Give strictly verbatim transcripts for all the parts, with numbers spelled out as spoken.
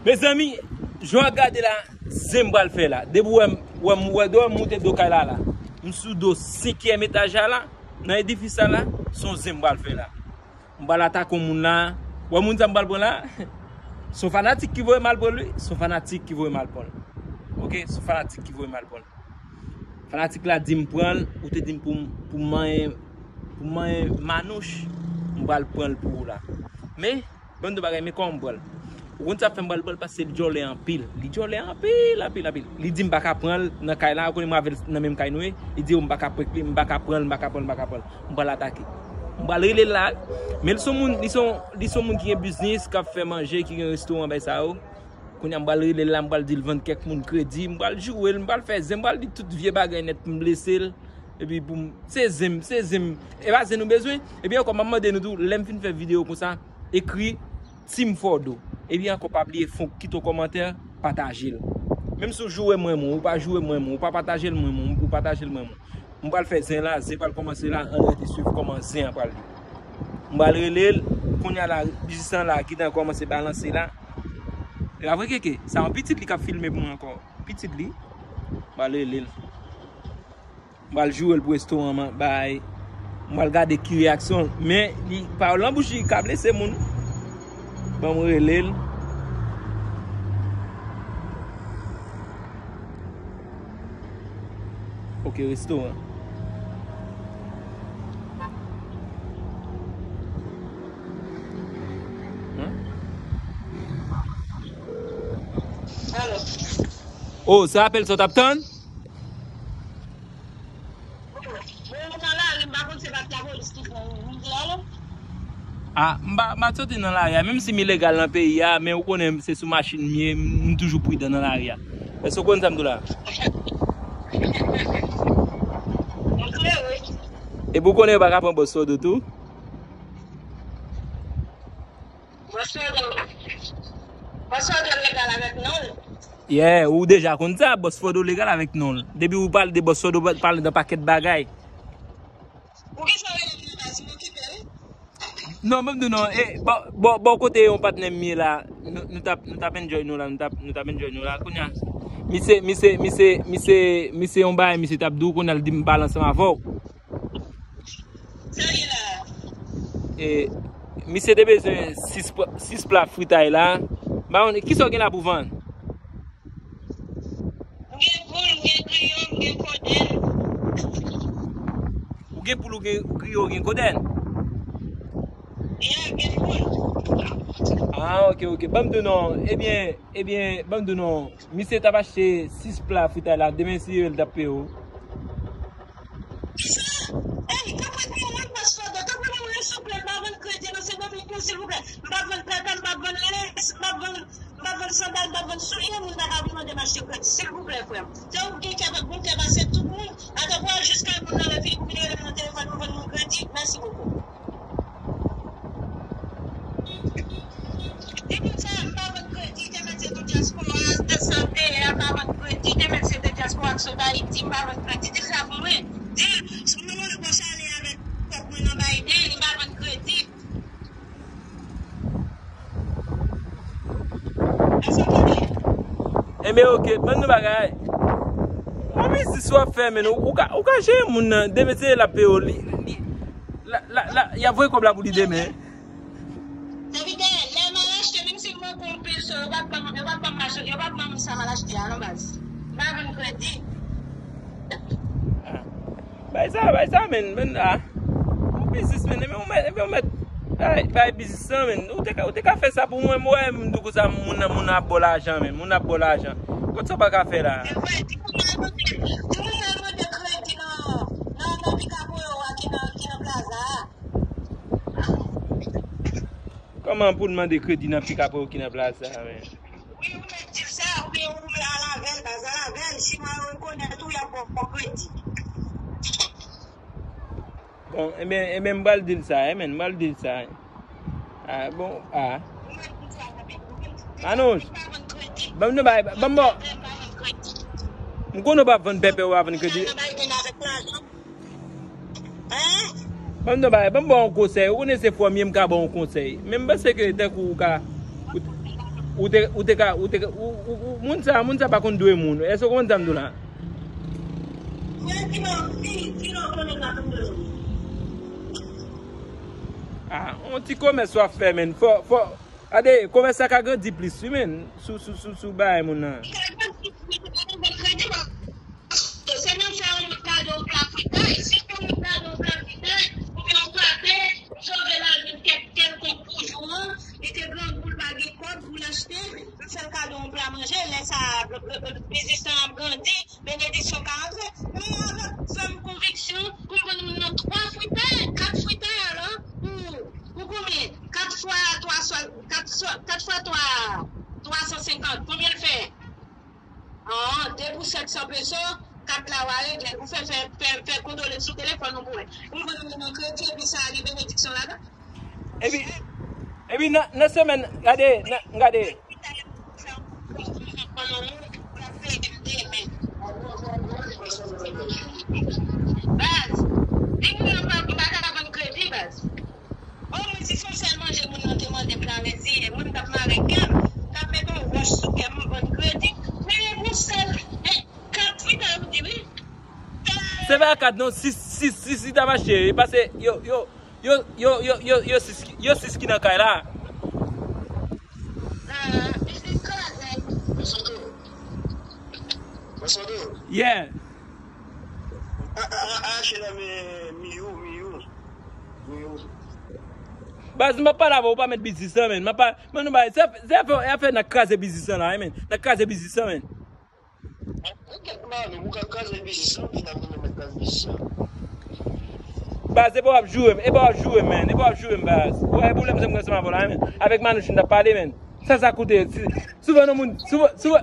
Mezanmi, jan w ap gade la, zen m pral fè la. Depi w wè m, wè m, wè, depi w wè m moute do kay la la. M sou do senkyèm etaj la la, nan edifis la la, se yon zen m pral fè la. M pral atake yon moun la. Wè moun sa m pral pran la. Se yon fanatik ki voye m al pran li. Se yon fanatik ki voye m al pran l. Ok, se yon fanatik ki voye m al pran l. Fanatik la di m pran l, ou te di m pou m, pou m manyen, pou m manyen manouch, m pral pran l pou ou la. Men, ban m di w bagay, men kòman m pran l. Ou konn sa fè m pral pran l, paske li djòlè anpil. Li djòlè anpil, anpil, anpil. Li di m pa ka pran l nan kay la, ou konnen mwen avè l nan menm kay nou ye. Li di yo m pa ka prank li, m pa ka pran l, m pa ka pran l, m pa ka pran l. M pral atake. M pral rele l la. Men li se yon moun, li se yon, li se yon moun ki gen biznis, k ap fè manje, ki gen restoran, bay sa yo. Kounye a m pral rele l la, m pral di l vann kèk moun kredi, m pral joure l, m pral fè zen, m pral di tout vye bagay nèt pou m blese l. Epi pou m, se zen m, se zen m. E pa zen nou bezwen? Epi ankò, m ap mande nou tou, lè m fin fè videyo konsa, ekri Team Fordo. Epi ankò, pa bliye fon, kite yon kòmantè, pataje l. Menm si w joure m, mwen renmen w, ou pa joure m, mwen renmen w, ou pa pataje l, mwen renmen w, ou pataje l, mwen renmen w. M pral fè zen la, zen pral kòmanse la, ann rete swiv kòman zen an pral ye. M pral rele l, kounye a la, biznis lan la, gentan kòmanse balanse la. E pa vre, Keke, sa yon pitit li k ap filme pou mwen ankò. Pitit li, m pral rele l. M pral joure l pou restoran an, bay. M pral gade ki reyaksyon l. Men, li, pawòl nan bouch li ka blese moun. Ban m rele l. Ok, restoran. Hein? Alo. Oh, se apèl sa w t ap tann? Bon, m nan lari, m pa konn se pa t lapolis ki pran m. M di alo? Ah, m pa, m pa t soti nan lari a, menm si m ilegal nan peyi a, men ou konnen se sou machin m ye, m, m toujou pridan nan lari a. Èske w konn sa m di w la? M klere. Epi ou konnen yo pa ka pran bòs Fòdo tou? Bòs Fòdo, bòs Fòdo legal avèk non l. Yeah, ou deja konn sa, bòs Fòdo legal avèk non l. Depi ou pale de bòs Fòdo, ou pale de pakèt bagay. Ou gen sa rele m nan baz, m okipe wi. Non, ban m di w non, e, bò, bò, bò kote yon patnè m ye la, nou, nou t ap, nou t ap enjoy nou la, nou t ap, nou t ap enjoy nou la. Kounye a, misye, misye, misye, misye, misye yon bagay, misye t ap di w, kounye a l di m pale ansanm avè w. Sa ye la? E, misye te bezwen sis pla-, sis pla fritay la. M pa konn, kisa w gen la pou vann? M gen poul, m gen griyo, m gen kodenn. Ou gen poul, ou gen griyo, ou gen kodenn? Yeah, m gen poul. Ah, ok, ok. Ban m di w non. Ebyen, ebyen, ban m di w non. Misye t ap achte sis pla fritay la. Demen si l t ap peye w. Kisa? Ey, tanpri ban mwen bòs Fòdo, tanpri ban mwen, silvouplè, m pa vann kredi non, se Dominique, silvouplè. M pa vann pèpè, m pa vann lens, m pa vann, m pa vann sandal, m pa vann soulye, moun ta ka vin mande m achte kredi, silvouplè, frè m. Se ou ki gen kè, bon kè pase tout moun, atò pou al jis kay moun nan lè fini pou vin rele m nan telefòn pou vann moun kredi, mèsi bokou. Di moun sa, m pa vann kredi, te mèt se de dyaspora, de sante, a pa vann kredi, te mèt se de dyaspora k sot Ayiti, m pa vann kredi. Di l sa pou mwen. Di l, si mwen mande bòs ale avèk kòb mwen nan bay de, li pa vann kredi. Èske w tande? Enben, ok, ban nou bagay. Yon biznis w ap fè, men ou, ou ka, ou ka jere moun nan, demen se l ap peye w, li, li, la, la, la, y ap voye kòb la pou li demen. Sèvitè, lè m al achte, menm si m poko yon peso, yo p ap ban m, yo p ap ban m achte, yo p ap ban m sa m al achte a, non, baz. M pa vann kredi. Ah. Bay sa, bay sa, men, men, ah. Yon biznis, men, men, ou mèt, men, ou mèt, bay, bay biznis lan, men. Ou te ka, ou te ka fè sa pou mwen, mwen, m di w konsa, moun nan, moun nan ap ba w lajan, men. Moun nan ap ba w lajan. Kot sa w pa ka fè la? Se vre, di moun nan mande, di moun nan mande kredi nan, nan, nan Pikapoyo a ki nan, ki nan plaza a. Kòman pou n mande kredi nan Pikapoyo ki nan plaza a, men? Wi, ou mèt di l sa, oubyen ou mèt al avè l, baz, al avè l, chinwa yo rekonèt ou, y ap ba w kredi. Bon, ebyen, ebyen, m pral di l sa, ebyen, m pral di l sa. Ah, bon, ah. Ou mèt di l sa, ou mèt di l sa. Manouch, ban m nou bay, ban m bon. M konnen w pa vann pèpè, w pa vann kredi. Hein? Ban m non, ba, ban m ba w yon konsèy. Ou konnen se frè m ye, m ka ba w yon konsèy. Men m panse ke tankou ou ka, ou, Ou te, ou te ka, ou te ka, ou, ou, ou, moun sa, moun sa pa konn dwe moun. Èske w konprann sa m di w la? Ah, yon ti komès w ap fè, men. Fò, fò, gade, komès sa ka grandi plis, wi, men. Sou, sou, sou, sou bagay moun nan. Se nan fè yon moun kado yon pla fritay. Si yon moun kado yon pla fritay, oubyen yon pate, Jovenel al vin kèk kèlkonk pou jou an, li te grangou, l pa gen kòb pou l achte, l fè l kado yon pla manje, lè sa a, biznis lan ap grandi, benediksyon ka antre. Men avèk fèm konviksyon, pou m vann moun nan twa fritay, kat fritay, alò, pou, pou konbyen? Kat fwa twa san, kat fwa, kat fwa twa, twa san senkant, konbyen l fè? Ah, de pou sèt san peso, kat la w a regle l. Ou fè, fè, fè, fè kondolens sou telefòn ou pou wè. Ou konn moun nan kredi, epi sa a gen benediksyon ladan. Epi, epi nan, nan semèn, gade, nan, gade. Baz, di moun nan pa, m pa ka vann kredi, baz. O mwen, si se yon sèl manje moun nan te mande m la, reziye, mwen m t ap mare kè m, m t ap met yon wòch sou kè m, m vann kredi. Men yon sèl, e, kat fritay ou di wi. Se pa kat non, sis, sis, sis li t ap achte, e pase yo, yo, yo sis, yo sis ki nan kay la. Ah, biznis kraze. Yeah. A, a, a, achte nan men Miyou, Miyou. Baz, m ap pale avè w, ou pa met biznis lan, men. M ap pa, men nou bay, se, se afè, afè n ap kraze biznis lan la, men. N ap kraze biznis lan, men. Ou kèt mal, ou ka kraze biznis lan, ou vin ap vin met kraze biznis lan. Baz, e pa w ap joure m, e pa w ap joure m, men. E pa w ap joure m, baz. Ou wè pwoblèm se m gen ansanm avè w la, men. Avèk Manouch, m t ap pale, men. Sa sa koute? Si, si w vann yon moun, si w, si w,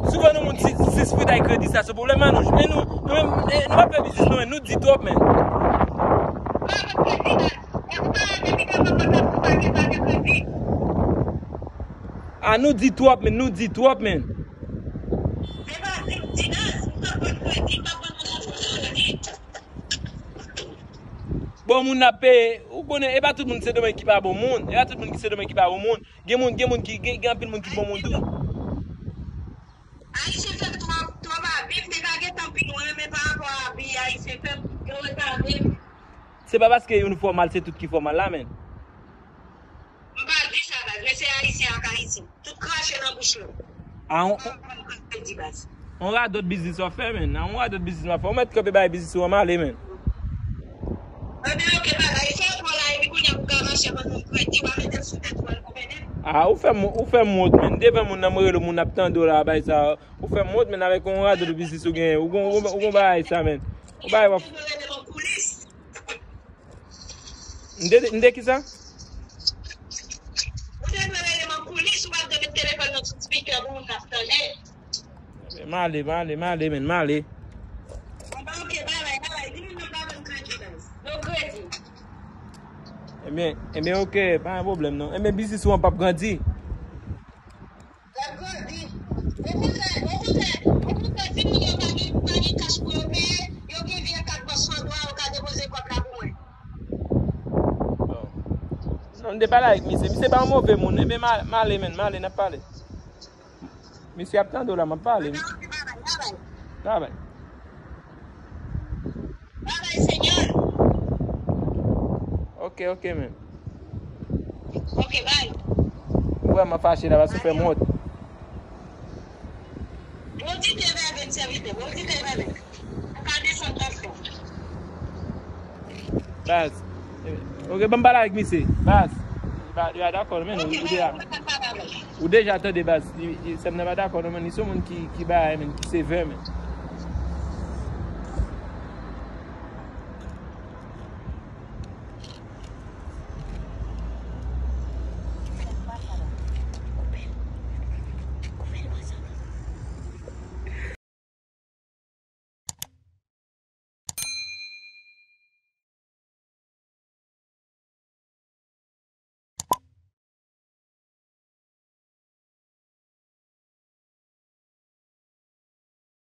si w vann yon moun sis, sis fritay kredi, sa se pwoblèm an nou. Men nou, nou menm, eh, nou pa fè biznis nou, men nou di twòp, men. Ah, nou di twòp, men nou di twòp, men. Bon, moun ap peye, ou konnen, e pa tout moun Sendomeng ki pa bon moun. E pa tout moun ki Sendomeng ki pa bon moun. Gen moun, gen moun ki, gen, gen anpil moun ki bon moun tou. Ayisyen fè twòp, twòp abi, m te ka gentan pi lwen, men pa rapò a abi Ayisyen fè, yo retade. Se pa paske youn fò mal, se tout ki fò mal la, men. M pa di sa, baz, men se Ayisyen ak Ayisyen. Tout krache nan bouch yo. A, on, on, on radòt biznis w ap fè, men. A, on radòt biznis w ap fè. Ou mèt kanpe bay biznis ou an, m ale, men. Ebyen, oke, bagay, fè w la, epi kounye a pou ka mache vann moun kredi, w a mete l sou tèt ou, al konpene. A, ou fè m, ou fè m wont, men. Devan moun nan, m rele moun ap tande w la, bay sa. Ou fè m wont, men, avèk yon radòt biznis ou genyen. Ou gon, ou gon, ou gon bagay sa, men. Ou bagay w ap M te, m te ki sa? Ou te dwe rele m an koulis, ou pa t dwe met telefòn nan sou spikè pou moun ap tande. M ale, m ale, m ale, men, m ale. Anba, oke, bay, bay, bay, bay. Di moun nan pa vann kredi, baz. No kredi. Ebyen, ebyen, oke, pa gen pwoblèm, non. Ebyen, biznis ou an p ap grandi. L ap grandi. Okontrè, okontrè, okontrè, si moun yo pa gen, pa gen kach pou yo peye, yo gen vye kat Bòs Sandra, yo ka depoze kòb la pou mwen. Non, m te pale avèk misye. Misye pa yon move moun. Ebyen, m a-, m ale, men, m ale, n ap pale. Misye ap tande w la, m ap pale. Anben, oke, babay, babay. Babay. Babay, Senyè. Oke, oke, men. Oke, bay. M vrèman fache la, paske w fè m wont. Bondye te vève m, sèvitè. Bondye te vève m. Ou ka desann twòp fò. Baz. Oke, ban m pale avèk misye. Baz. Li pa, li pa dakò, non, men. Oke, ou deja, ou deja tande, baz. Li, li, sè m nan pa dakò, non, men. Li se yon moun ki, ki bagay, men, ki sevè, men.